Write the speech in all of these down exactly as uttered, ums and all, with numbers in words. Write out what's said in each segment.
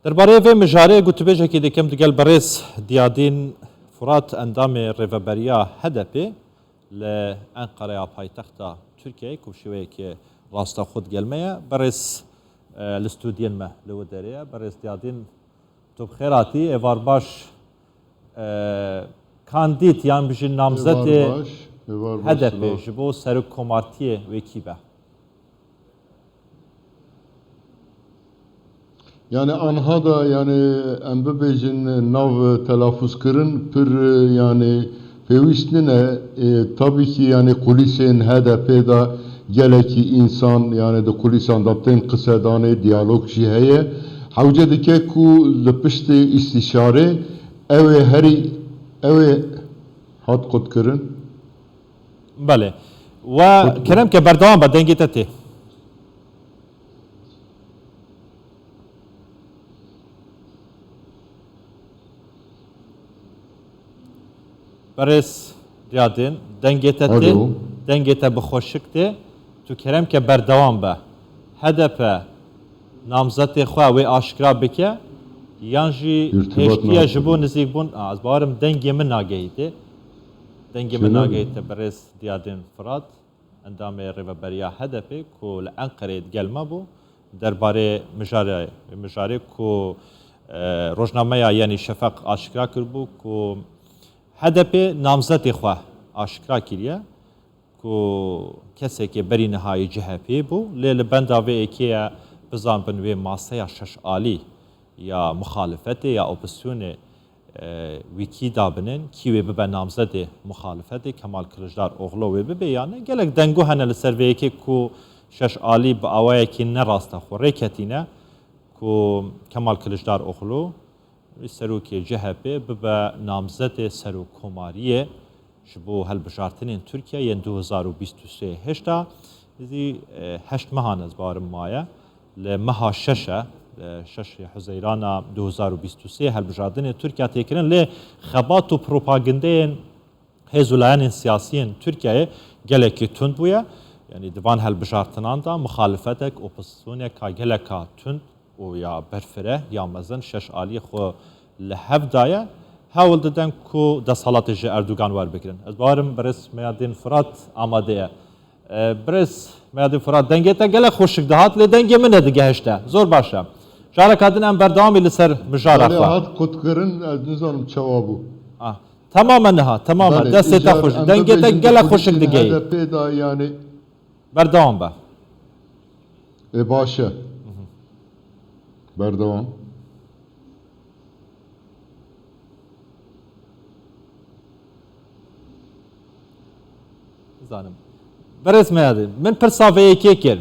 Derbarê vê mijarê gotûbêjekî dikim digel birêz Diyadîn Furat, endamê rêveberiya H D P li Enqereya paytexta Tirkiyeyê, ku bi şêweyekê rastaxo digel me ye. Birêz, e, li stûdiyên me li wê derê ye. Birêz Diyadîn, tu bi xêr hatî, êvar baş. E, kandîd yan bijî namzetê Êvar baş, êvar baş, H D P silav. Ji bo serokkomartiyê wê kî be? Yani anha da yani em bibêjin nav telafuz kirin pir yani pêwîst nine. E, tabii ki yani kulîsên H D P de gelekî însan yani di kulîsan de tên qisedanê, diyalog jî heye. Hewce dike ku li piştê îstîşarê ew ê herî, ew ê hat qutkirin. Belê. We kerem ke berdewam be, dengê te tê. Berêz Diyadîn, dengê te tê, Alo. Dengê te bi xweşik tê. Tu kerem ke berdewam be. H D P namzetê xwe wê aşkira bike, yan jî hêştiye ji bo nizîkbûn, a, ez bawerim dengê min nagehîtê. Dengê min nagehîtê, birêz Diyadîn Firat, endamê rêveberiya H D P ku li Enqereyê digel me bû, derbarê mijarê, mijarê ku, e, rojnameya Yenî Şefeq aşkira kiribû ku H D P namzetê xwe aşkira kiriye ku kesekê berî nihayî C H P bû, lê li benda vê yekê ye bizanbin wê maseya şeş alî ya muxalifetê ya opozisyonê, e, wî kî dabinin, kî wê bibe namzedê muxalifetê, Kemal Kiliçdaroglu wê bibe yan ne? Gelek dengo hene li ser vê yekê ku şeş alî bi awayekî ne rastaxo rêketîne ku Kemal Kiliçdaroglu, serokê C H P, bibe namzetê serokkomariyê ji bo helbijartinên Tirkiye yên du hezar û bîst û sê hêşta. Nizî, e, heşt mehan ez barim maye. Li meha şeş e, e, şeş Huzeyrana du hezar û bîst û sê helbijartinê Tirkiye tê kirin, lê xebat û propagandeyên hêz û layenên siyasiyên Tirkiyeyê gelekî tund bûye. Yanî di van helbijartinan de muxalifetek, opozisyoneka geleka tund û ya berfireh ya mezin şeş aliyê xwe li hev daye, hewl didin ku desthilatê ji Erdogan werbigirin. Ez bawerim birêz Meyadîn Firat amade ye. E, birêz Meyadîn Firat, dengê te gelek xweşik dihat, lê dengê min nedigehişte. Zor baş e. Careka din em berdewamî li ser mijara Belê xwe. Hat qutkirin, ez nizanim çawa bû. Ah, temame niha, temame. Belê, Destê te îcar xweş. em Dengê te bibêjin gelek kulîsên xweşik digehî. H D P de yani Berdewam be. Ê, baş e. Berdewam. Zanim. Birêz Meyadîn, min pirsa vê yekê kir.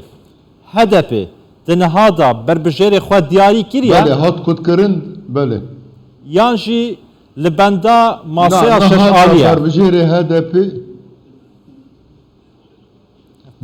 H D P di niha da berbijêrê xwe diyarî kiriye? Belê, hat qutkirin, belê. Yan jî li benda maseya şeş alî ye? Berbijêrê H D P.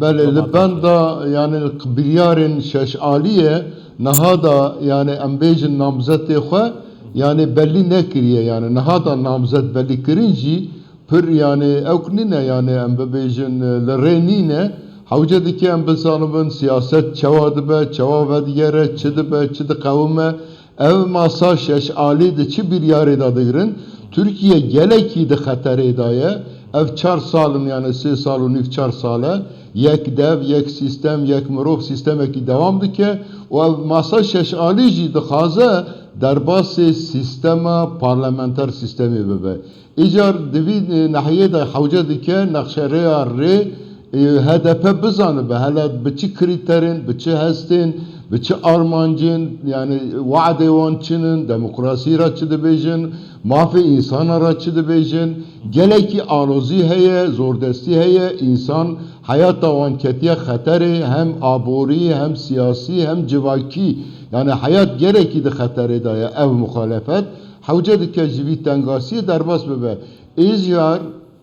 Belê, li benda, yani, biryarên şeş alî ye, niha da, yani, em bêjin namzetê xwe, yani, belî nekiriye, yani, niha da namzet belî kirin jî pir, yani, ewk nîne, yani, em bibêjin, li rê nîne. Hewce dike em bizanibin siyaset çawa dibe, çawa vedigere, çi dibe, çi diqewime. Ev masa şeş alî di çi biryarê de digirin? Tirkiye gelekî di xeterê de ye. Ev çar sal in, yani sê sal û nîv, çar sal e. Yek dev, yek sîstem, yek mirov sîstemekî dewam dike û ev masa şeş alî jî dixwaze derbasê sîstema parlamenter sîstemê bibe. Îcar di vî, e, nahiyê de hewce dike nexşerêya rê, e, H D P bizanibe hele bi çi krîterên, bi çi hestên, bi çi armancên, yani wadê wan çi nin, demokrasî re çi dibêjin, mafê însana re çi dibêjin. Gelekî alozî heye, zordestî heye, însan heyata wan ketiye xeterê, hem aborî, hem siyasî, hem civakî. Yani heyat gelekî di xeterê de ye ev muxalefet. Hewce dike ji vî tengasiyê derbas bibe. Îcar,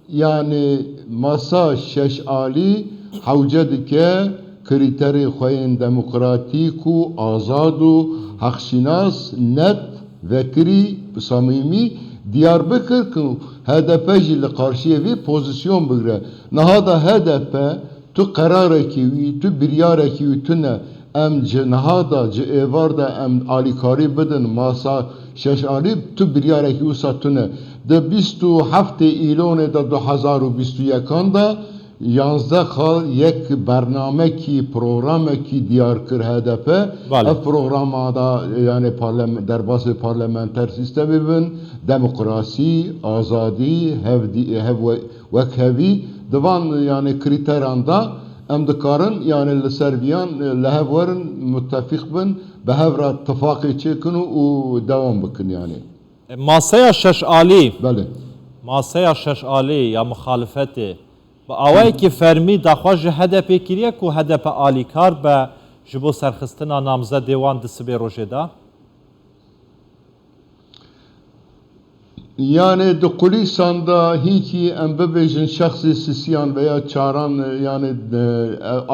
yani masa şeş alî hewce dike krîterê xwe yên demokratîk û azad û heqşînas net, vekirî, samîmî diyar bikir ku H D P jî li qarşiyê vî pozîsyon bigire. Niha da H D P tu qerarekî wî, tu biryarekî wî tune Em ji niha de, ji êvar de em alîkarî bidin masa şeş alî, tu biryarekî wisa tune. Di bîst û heftê Îlonê de du hezar û bîst û yekan de yanzdeh xal yek bernamekî, programekî diyar kir H D P. Belê. Ev programa da, yani parlam-, derbasê parlamenter sîstemê bin, demokrasî, azadî, hevdî-, hev-, wekhevî, di van yani krîteran da em dikarin yani li ser viyan li hev werin, mutefîq bin, bi hev re tifaqê çêkin û, û dewam bikin yani. Maseya şeş alî. Belê. Maseya şeş alî ya muxalifetê bi awayekî fermî daxwaz ji H D P kiriye ku H D P alîkar be ji bo serxistina namzedê wan di sibê rojê de? Yani di kulîsan de hîkî em bibêjin şexsê sisiyan veya çaran, yani, e,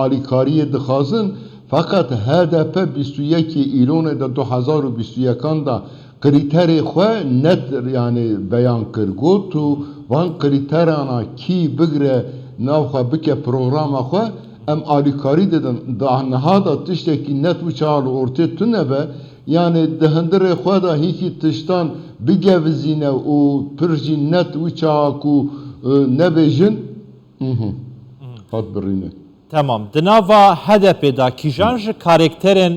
alîkariyê dixwazin, feqet H D P bîst û yekê Îlonê de du hezar û bîst û yekan de krîterê xwe net, yani, beyan kir. Got û van krîterana kî bigre nav xwe bike programa xwe, em alîkarî didin. Da niha da tiştekî net wî çawa li ortê tune be, yani di hundirê xwe de hîkî tiştan bigevizîne û pir jî net wî çawa ku, e, nebêjin, mhm, hat birîne. Temam. Di nava H D P de kîjan ji karekterên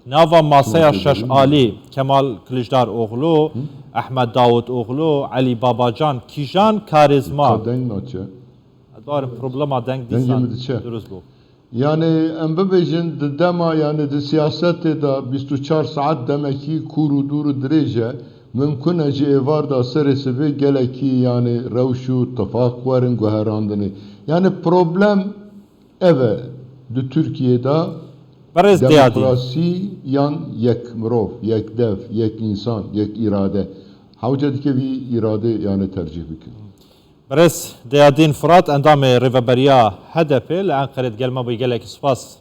nava maseya şeş alî, Kemal Kiliçdaroglu, Ehmed Davutoğlu, Elî Babacan, kîjan karîzma? Ka deng naçe. Dwarim problema deng dîsan dirust bû. Yani em bibêjin di dema, yani di siyasetê de bîst û çar saet demekî kûr û dûr û dirêj e. Mimkun e ji êvar de serê sibê gelekî yani rewş û tifaq werin guherandinê. Yani problem ev e, di Tirkiyê de Berêz Diyadîn. Demokrasî yan yek mirov, yek dev, yek însan, yek îrade. Hewce dike vî îrade yani tercîh bikin. Birêz Diyadîn Firat, endamê Rêveberiya H D P li Enqerê digel me bû, gelekî spas.